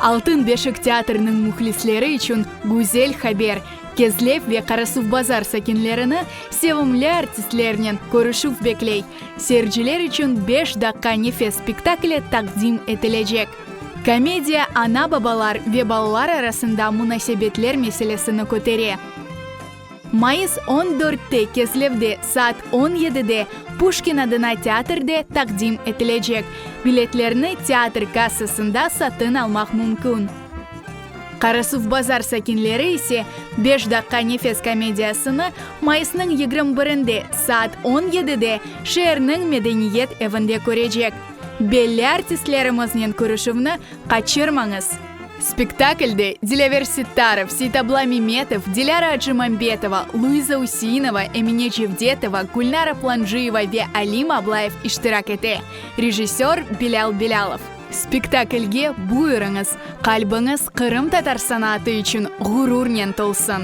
Altın beşik teatriniñ mühlisleri içün güzel haber, Kezlev ve Qarasuvbazar sakinlerini sevimli artistlernen körüşüv bekley. Seyirciler içün Beş daqqa nefes spektakli taqdim etilecek. Komediya ana-babalar ve balalar arasında munasebetler meselesini kötere. Mayıs on dörtte Kezlevde saat on yedide Puşkin adına teatrde taqdim etilecek. Biletlerni teatr kassasında satın almaq mümkün. Qarasuvbazar sakinleri ise Beş daqqa nefes komediyasını mayısnıñ 21-nde saat on yedide şeerniñ Medeniyet evinde körecek. Belli artistlerimiznen körüşüvni qaçırmañız! Spektaklde Dilâver Sittarov, Seytabla Memetov, Dilâra Acımambetova, Luiza Useinova, Emine Cevdetova, Gülnara Plancıyeva ve Alim Ablayev iştirak ete. Rejissör, Bilâl Bilâlov. Spektaklge buyurıñız, qalbiñiz qırımtatar sanatı içün ğururnen tolsun!